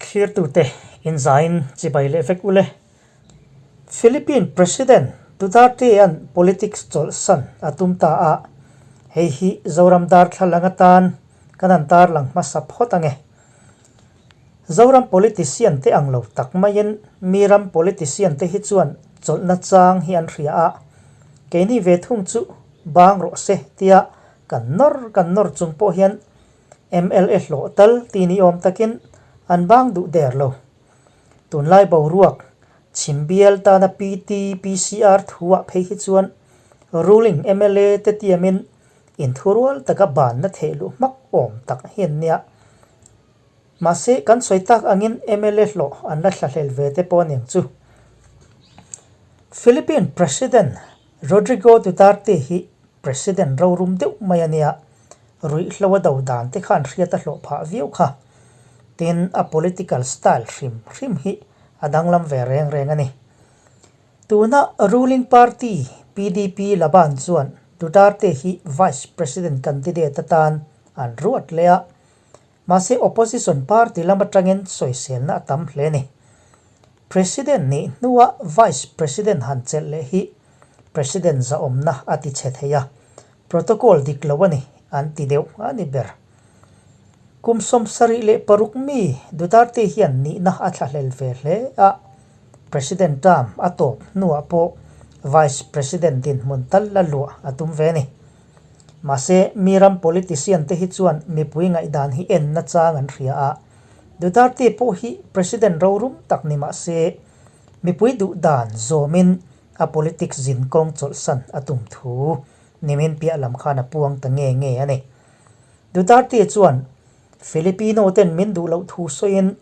Thlirtute inzain chibai leh vek ule. Philippine President Duterte-a'n politics chawlhsan a tum ta a, hei hi Zoram darthlalang atan kan han tarlang hmasa phawt ange. Zoram politician te ang lo tak maiin mi ram politician te hi chuan chawlhna chang hi an hria a, keini ve thung chu bang rawh se tia kan nawr kan nawr chung pawh hian mla hlawh tal ti ni awm takin an bang duh der lo. Tunlai boruak chhim bial tana PT PCR thuah phei hi chuan ruling mla te tiamin inthurual taka banna theh luh hmak awm tak hi an nia. Mahse kan sawi tak angin mla hlawh an la thlahlel ve te pawh aniang chu. Philippine President Rodrigo Duterte hi President rorum deuh mai a nia, ruihhlo a do dan te khan hriat a hlawh phah viau kha. Tin, a political style hrim hrim hi a danglam ve reng reng a ni. Tuna ruling party PDP Laban chuan Duterte hi Vice President candidate atan an ruat leh a, mahse opposition party lam atangin sawiselna a tam hle a ni. President nih hnua Vice President han chelh leh hi President zahawmna a ti chhe thei a, protocol dik lo a ni an ti deuh a ni ber. Kum 76 mi Duterte hian nihna a thlahlel ve hle a, President term a tawp hnuah pawh Vice President dinhmun tal la luah a tum ve a ni. Mahse, mi ram politician te hi chuan mipui ngaihdan hi en nachang an hria a, Duterte pawh hi President rorum tak ni mah se, mipui duh dan zawmin a politics zin kawng chawlhsan a tum thu nimin piah lam khan a puang ta nge nge a ni. Duterte chuan Filipino ten min duh loh thu sawiin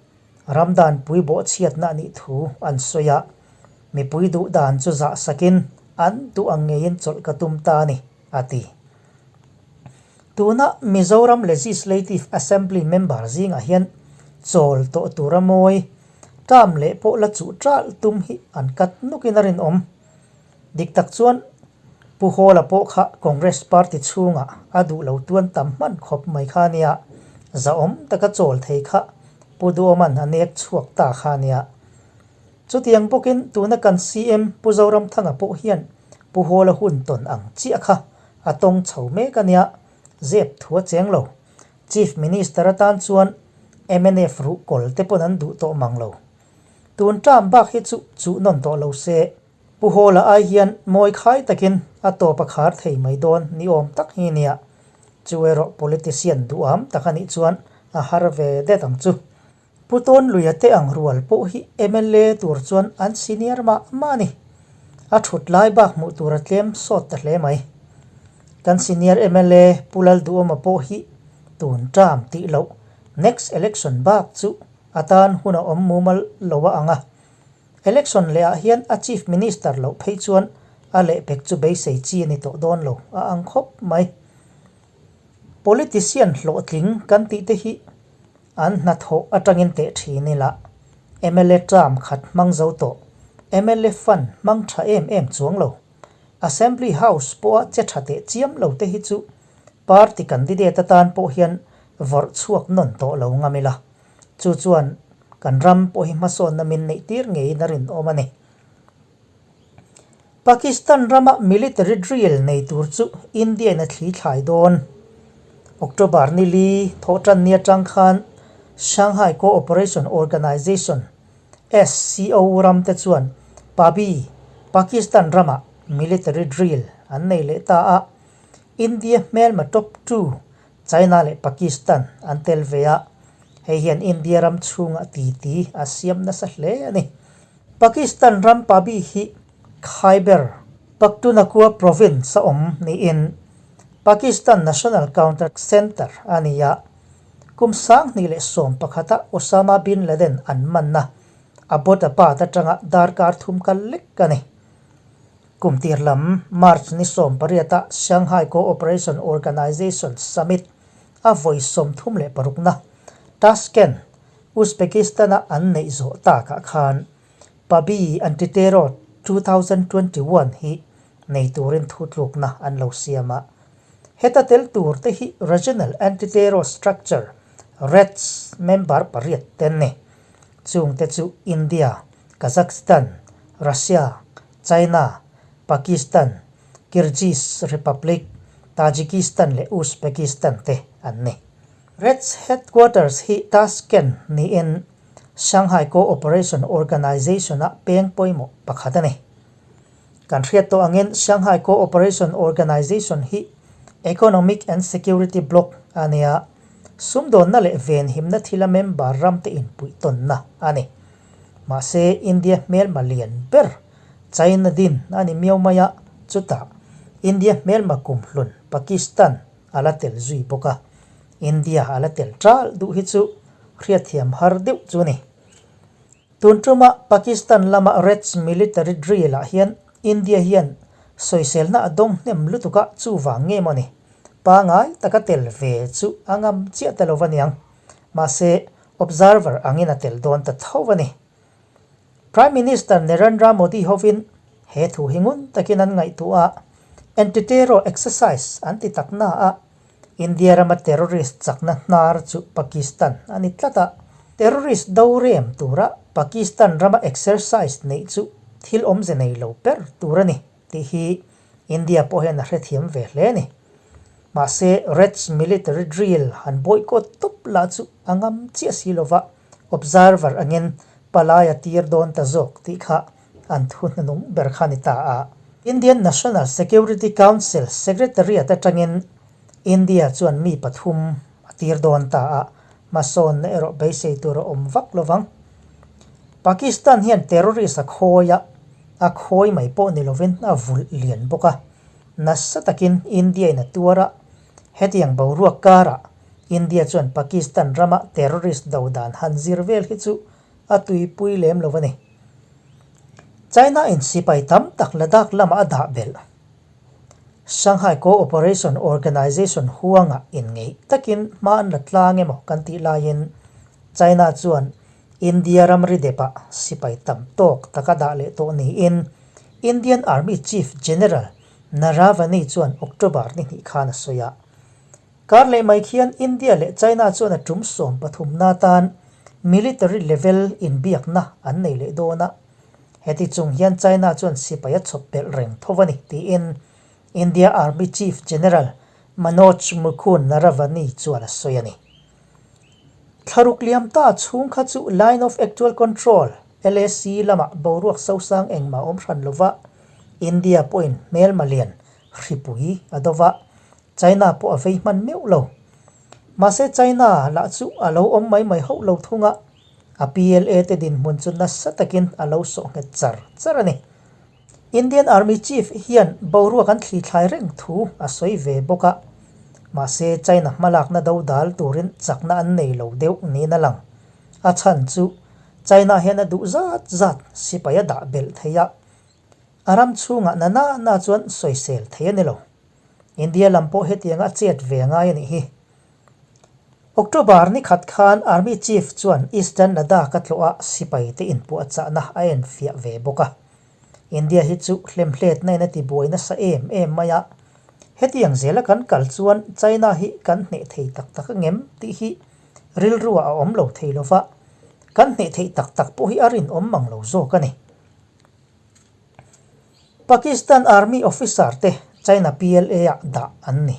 ram dan pui bawhchhiatna a nih thu an sawi a, mipui duh dan chu zah sakin an duh ang ngeiin chawlh ka tum ta a ni, a ti. Tuna Mizoram Legislative Assembly member zingah hian chawl tawh tura mawi, term leh pawh la chuh ṭalh tum hi an kat nukin a rinawm. Dik tak chuan Pu Hawla pawh kha Congress party chhungah a duh lo tuan tam hman khawp mai kha a nia, zahawm taka chawl thei kha Pu Duhawman a nek chhuak ta kha a nia. Chutiang bawkin tuna kan CM Pu Zoramthanga pawh hian Pu Hawla hun tawn ang chiah kha a tawng chho mek a nia, zep thu a cheng lo. Chief Minister atan chuan mnf ruh kawl te pawn an duh tawh mang lo. Tun term bak hi chu chuh nawn tawh lo se, Pu Hawla ai hian mawi khai takin a tawp a khar thei mai dawn ni awm tak hi nia. Chu erawh politician duham tak a nih chuan a har ve det ang chu. Pu Tawnluia te ang rual pawh hi mla tur chuan an senior mah mah a ni. A thut lai bak hmuh tur a tlem sawt ta hle mai. Kan senior mla Pu Lalduhawma pawh hi tun term tih loh next election bak chu a tan hun a awm mumal lo a ang a. Election leh ah hian a chief minister loh phei chuan a lehpek chu beisei chi a ni tawh dawn lo a ang khawp mai. Politician hlawhtling kan tih te hi An hnathawh atangin teh thin ila, mla term khat hmang zo tawh, mla fund hmang tha em em chuang lo. Assembly House pawha che tha teh chiam lo te hi chu party candidate atan pawh hian vawrh chhuak nawn tawh lo ngam ila. Chu chuan kan ram pawh hi hmasawnna min neih tir ngeiin a rinawm a ni. Pakistan rama military drill nei tur chu India-in a thli thlai dawn. October ni li thawhtan ni atang khan Shanghai Cooperation Organization, SCO, ram te chuan Pabi, Pakistan ramah military drill an nei leh ta a. India hmelma top two, China leh Pakistan an tel ve a, hei hian India ram chhungah titi a siam nasa hle a ni. Pakistan ram Pabi hi Khyber Pakhtunkhwa province a awm niin Pakistan National Counter Centre a ni a. Kum 2011 a Osama bin Laden an manna Abbottabad atanga darkar thum kal lek a ni. Kum tir lam March ni 18 a Shanghai Cooperation Organization Summit a vawi 36 na Tashkent, Uzbekistan-a an neih zawh takah khan Pabi Anti-Terror 2021 hi nei turin thutlukna an lo siam a. Heta tel tur te hi Regional Anti-Terror Structure, RATS, member pariat te an ni. Chungte chu India, Kazakhstan, Russia, China, Pakistan, Kyrgyz Republic, Tajikistan leh Uzbekistan te an ni. Reds headquarters hi Tashkent niin Shanghai Cooperation Organization-a peng pawimawh pakhat a ni. Kan hriat tawh angin Shanghai Cooperation Organization hi Economic and Security Bloc a nia, sumdawnna leh venhimna thila member ramte inpuihtawnna a ni. Mahse, India hmelma lian ber China din a ni miau mai a, chutah India hmelma kumhlun Pakistan a la tel zui bawk a, India a la tel ṭal duh hi chu hriatthiam har deuh chu a ni. Tun ṭuma Pakistan lama Reds military drill ah hian India hian sawiselna a dawng hnem lutuk a, chuvang nge maw ni? Pangai taka tel ve chu a ngam chiah ta lo va niang. Mahse, observer angin a tel dawn ta tho a ni. Prime Minister Narendra Modi hovin he thu hi ngun takin an ngaihtuah a, anti-terror exercise an ti tak na a, India rama terrorist chakna hnar chu Pakistan a ni tlat a, terrorist do rem tura Pakistan rama exercise neih chu thil awmze nei lo ber tur a ni tih hi India pawh hian a hrethiam ve hle a ni. Mahse, Reds military drill han boycott tawp lah chu a ngam chiah si lova, observer angin palai a tir dawn ta zawk tih kha an thu hnanung ber kha ni ta a. Indian National Security Council Secretariat atangin India chuan mi pathum a tir dawn ta a, hmasawnna erawh beisei tur a awm vak lo vang. Pakistan hian terrorist a khawi a, a khawi mai pawh ni lovin a vulh lian bawk a. Nasa takin India in a tuar a, hetiang boruak karah India chuan Pakistan rama terrorist do dan han zir vel hi chu a tuipui lem lo a ni. China in sipai tam tak Ladakh lamah a dah belh. Shanghai Cooperation Organization huangah inngeih takin hma an la tlang emaw kan tih laiin China chuan India ramri depah sipai tam tawk tak a dah leh tawh niin Indian Army Chief General Naravane chuan October ni hnih khan a sawi a. Kar leh mai khian India leh China chuan a tum 13na atan military level inbiakna an nei leh dawn a, heti chung hian China chuan sipai a chhawp belh reng tho a ni tiin India Army Chief General Manoj Mukund Naravane chuan a sawi a ni. Thlaruk liam ta chhung kha chu Line of Actual Control, LAC, lamah boruak sosang engmah a awm hran lova, India pawhin hmelma lian hripui a do va, China pawh a vei hman meuh lo. Mahse China lah chu a lo awm mai mai hauh lo thung a, a PLA te dinhmun chu nasa takin a lo sawh nghet char char a ni. Indian Army Chief hian boruak an thli thlai reng thu a sawi ve bawk a, mahse China hmalakna do dal turin chakna an nei lo deuh niin a lang. A chhan chu China hian a duh zat zat sipai a dah belh thei a, a ram chhungah na na na chuan sawisel thei a ni lo. India lam pawh hetianga a chet ve a ngai a nih hi. October ni khat khan Army Chief chuan Eastern Ladakh a tlawh a sipai te inpuahchahna a enfiah ve bawk a. India hi chu hlemhletna in a ti buai nasa em em mai a, hetiang zela kan kal chuan China hi kan hneh thei tak tak angem tih hi rilruah a awm lo thei lova, kan hneh theih tak tak pawh hi a rinawm mang lo zawk a ni. Pakistan Army officer te China PLA ah dah an ni.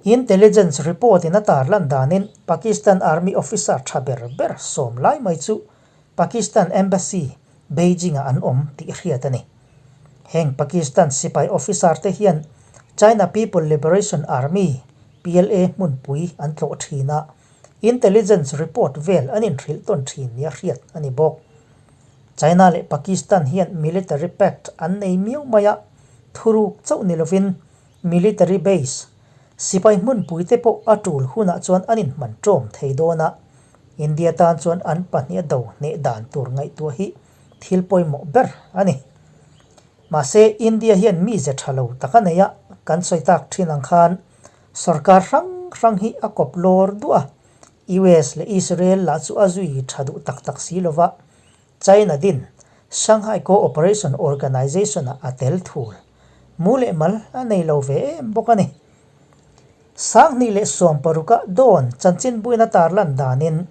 Intelligence report in a tarlan danin Pakistan Army officer tha ber ber sawm lai mai chu Pakistan Embassy, Beijing ah an awm tih hriat a ni. Heng Pakistan sipai officer te hian China People Liberation Army, PLA, hmunpui an tlawh thin a, intelligence report vel an inhrilh tawn thin nia hriat a ni bawk. China leh Pakistan hian military pact an nei miau mai a, thuruk chauh ni lovin military base, sipai hmunpui te pawh a tul hunah chuan an inhman ṭawm thei dawn a, India tan chuan an pahnih a do hneh dan tur ngaihtuah hi thil pawimawh ber a ni. Mahse, India hian mize ṭha lo tak a nei a, kan sawi tak ṭhin ang khan sorkar hrang hrang hi a kawp lawr duah a, US leh Israel lah chu a zui tha duh tak tak si lova, China din Shanghai Cooperation Organization-ah a tel thul. Mu leh mal a nei lo ve em bawk a ni. 2016a Dawn chanchinbuina tarlan danin.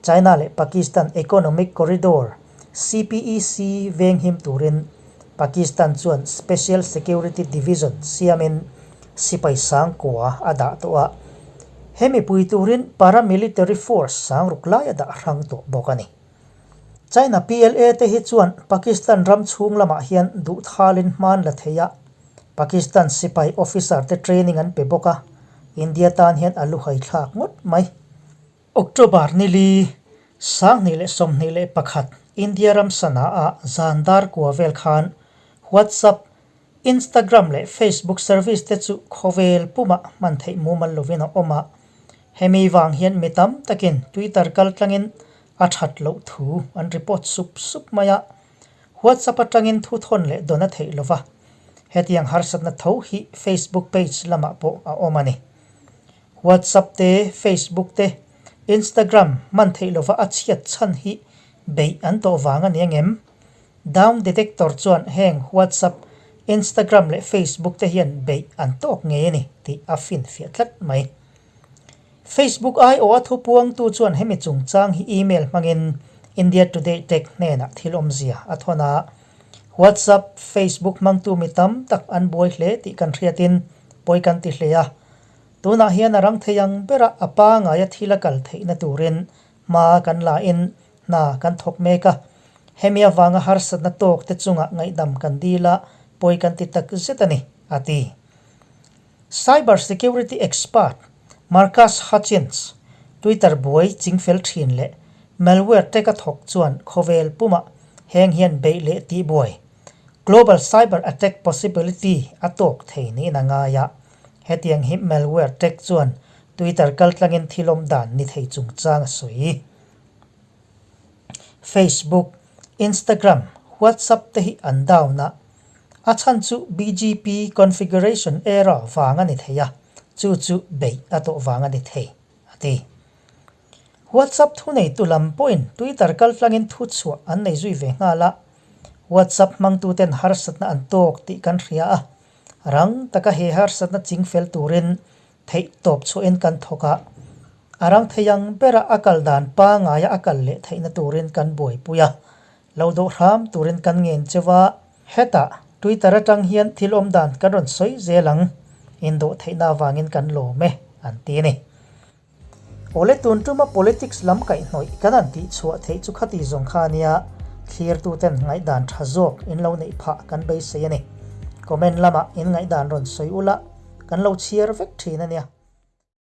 China leh Pakistan Economic Corridor, CPEC, venghim turin Pakistan chuan Special Security Division siamin sipai sangkua a dah tawh a, hemi pui turin paramilitary force sangruk lai a dah hrang tawh bawk a ni. China PLA te hi chuan Pakistan ram chhung lamah hian duhthalin hman la thei a, Pakistan sipai officer te training an pe bawk a, India tan hian a luhai thlak ngawt mai. October nili, 2021 India ram Sanaa zan dar kua vel khan WhatsApp, Instagram leh Facebook service te chu khawvel pumah hman theih mumal lovin a awm a. Hemi vang hian mi tam takin Twitter kal tlangin a that loh thu an report sup sup mai a. WhatsApp atangin thu thawn leh dawn a theih lova. Hetiang harsatna tho hi Facebook page lamah pawh a awm a ni. WhatsApp te, Facebook te, Instagram hman theih lova a chhiat chhan hi beih an tawh vang a ni angem? Down detector chuan heng WhatsApp, Instagram leh Facebook te hian beih an tawk ngei a ni tih a finfiah tlat mai. Facebook aiawha thupuangtu chuan hemi chungchang hi email hmangin India Today Tech hnenah thil awmzia a thawn a. WhatsApp, Facebook hmangtu mi tam tak an buai hle tih kan hriatin pawi kan ti hle a. Tunah hian a rang thei ang bera a pangaia thil a kal theihna turin hma kan la in hna kan thawk mek a. Hemi avanga harsatna tawk te chungah ngaihdam kan dil a, pawi kan ti tak zet a ni, a ti. Cyber security expert Marcus Hutchins, Twitter buai chingfel thin leh malware tech a thawk chuan khawvel pumah heng hian beih leh tih buai Global cyber attack possibility a tawk thei niin a ngai a. Hetiang hi malware tech chuan Twitter kaltlangin thil awm dan ni thei chungchang a sawi. Facebook, Instagram, WhatsApp te hi an down a, a chhan chu BGP configuration error vang a ni thei a, chu chu beih a tawh vang a ni thei, a ti. WhatsApp thuneitu lam pawhin Twitter kaltlangin thuchhuah an nei zui ve nghal a, WhatsApp hmangtuten harsatna an tawk tih kan hria a, rang taka he harsatna chingfel turin theih tawp chhuahin kan thawk a, a rang thei ang bera a kal dan pangaia a kal leh theihna turin kan buaipui a, lo dawh hram turin kan ngen cheu a. Hetah Twitter atang hian thil awm dan kan rawn sawi zel ang, indawh theihna avangin kan lawm e, an ti a ni. Awle tun tuma politics lam kaihhnawih kan han tih chhuah theih chu khati zawng kha a nia, thlirtuten ngaihdan tha zawk in lo neih phah kan beisei a ni. Comment lamah in ngaihdan rawn sawi ula, kan lo chhiar vek thin a nia.